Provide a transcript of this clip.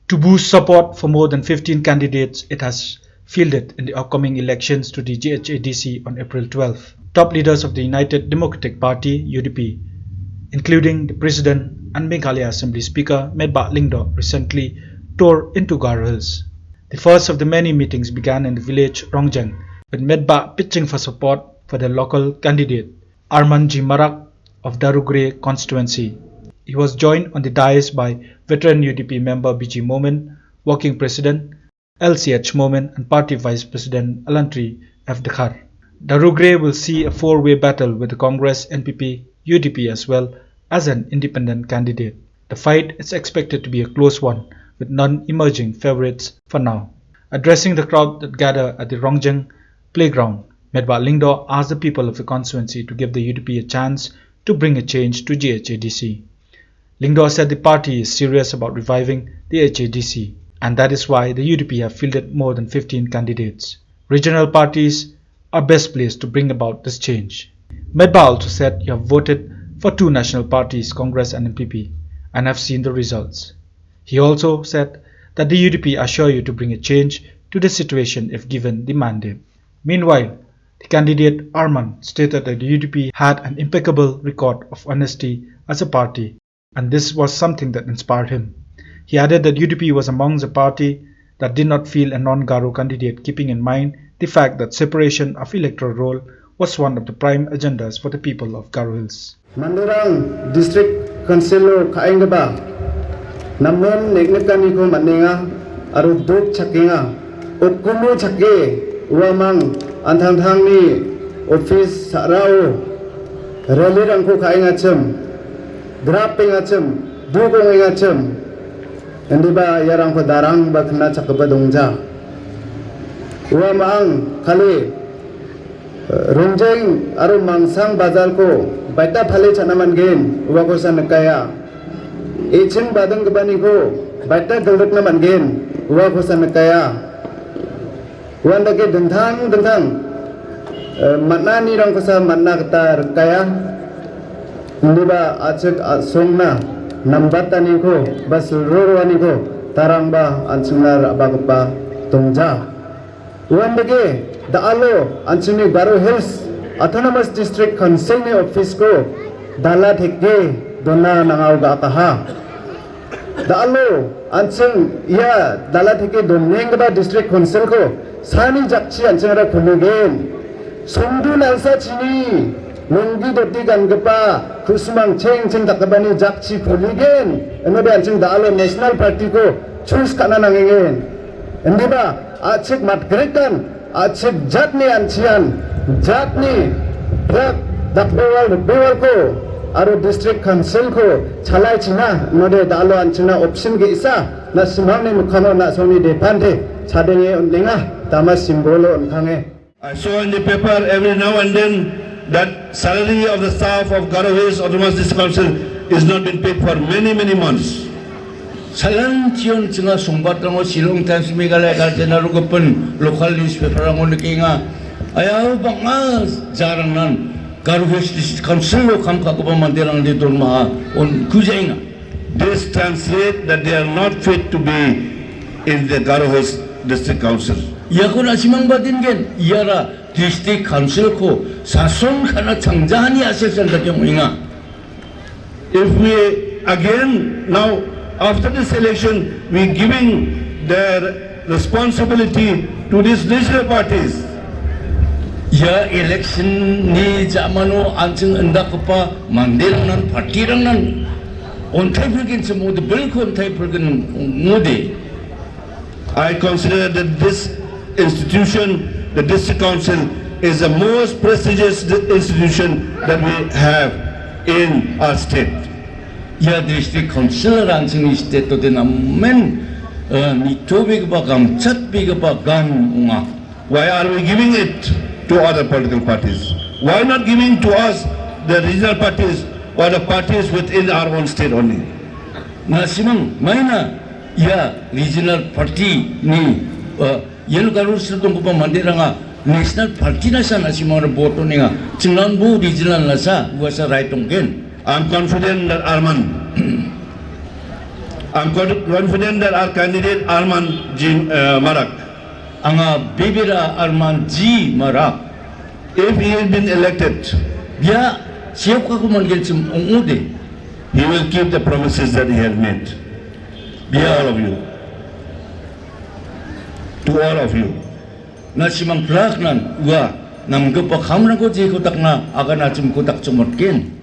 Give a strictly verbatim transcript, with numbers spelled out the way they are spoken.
To boost support for more than fifteen candidates it has fielded in the upcoming elections to the G H A D C on April twelfth, top leaders of the United Democratic Party, U D P, including the President and Meghalaya Assembly Speaker Metbah Lyngdoh, recently toured into Garo Hills. The first of the many meetings began in the village Rongjeng, with Metbah pitching for support for the local candidate, Arman G Marak of Darugre constituency. He was joined on the dais by veteran U D P member B G Momin, working president L C H Momin, and party vice president Alantri F Dkhar. Darugre will see a four-way battle with the Congress, N P P, U D P as well as an independent candidate. The fight is expected to be a close one, with none emerging favourites for now. Addressing the crowd that gather at the Rongjeng playground, Metbah Lyngdoh asked the people of the constituency to give the U D P a chance to bring a change to G H A D C. Lyngdoh said the party is serious about reviving the H A D C, and that is why the U D P have fielded more than fifteen candidates. Regional parties are best placed to bring about this change. Metbah also said, "You have voted for two national parties, Congress and N P P, and have seen the results." He also said that the U D P assure you to bring a change to the situation if given the mandate. Meanwhile, the candidate Arman stated that the U D P had an impeccable record of honesty as a party, and this was something that inspired him. He added that U D P was among the party that did not field a non-Garo candidate, keeping in mind the fact that separation of electoral roll was one of the prime agendas for the people of Garo Hills. Manderang District Council-o ka·enggipa namen neng·nikaniko man·enga aro dok chakenga. Okumu chake uamang an·tangtangni office sa·rao rally-rangko ka·engachim, grapengachim, dok ong·engachim, indiba iarangko darangba kna·chakgipa dongja. Uamang kali Rongjeng aro Mangsang bajalko baita pale cha·na man·gen, uakosa nikaia. Eching badinggipaniko baita gilrikna man·gen, uakosa nikaia. Uandake dingtang dingtang, eh, man·anirangkosa man·na gita rikaia. Indiba a·chik a·songna nambataniko ba silroroaniko darangba an·chingna ra·bagipa dongja. Uandake da·alo an·chingni Garo Hills Autonomous District Council-ni office-ko dala teke dona nangao ga·akaha. Da·alo an·ching ia dala teke donenggipa District Council-ko sani jakchi an·chingara kuligen. Sondu nalsachini longgi doti gangipa, ku·simang cheng cheng dakgipani jakchi kuligen. Inode an·ching da·alo National Party-ko choose ka·na nangengen. Indiba a·chik matgrikan, a·chik jatni an·chian, jatni prak dakbewal rikbewalko aro District Council-ko chalaichina inode da·alo an·chingna option ge·sa na·simangni mikkano na·songni depante chadenge on·enga, dama simbolo on·kange. I saw in the paper every now and then that salary of the staff of Garo Hills Autonomous District Council is not been paid for many, many months. Salantion chinga songbatrango Shillong Times Meghalaya Guardian aro gipin local newspaper-rango nikenga. Ayao bang·a jarangnan Garo Hills District Council-o kam ka·gipa manderangni donmaha on kujaenga. This translate that they are not fit to be in the Garo Hills District Council. Iako na·simang badingen, iara District Council-ko sason ka·na changjahani a·sel sandake ong·enga. If we again now after this election we giving their responsibility to these regional parties. Ia election-ni ja·mano an·ching indakgipa manderangnan, partirangnan on·taipilgenchim ong·ode, bilko on·taipilgen ong·ode. I consider that this institution, the district council, is the most prestigious di-, institution that we have in our state. Ia district council-ara an·chingni state-ode namen, eh, nitobegipa, gangchatbegipa gam ong·a. Why are we giving it to other political parties? Why not giving to us, the regional parties or the parties within our own state only? Na·simang maina ia regional party-ni, eh, iano Garo Hills-o donggipa manderanga national party-nasa na·simangara vote on·enga. Chingnan bo regional-nasa uasa right ong·gen. I am confident that Arman I'm con- confident that our candidate Arman G uh, Marak, Anga bebera Arman G Marak. If he has been elected, Bia siapkako man·genchim ong·ode. He will keep the promises that he had made. Bia all of you. To all of you. Na simang plaknan ua namgipa kamrangko jeko dakna agana chimko dakchongmotgen.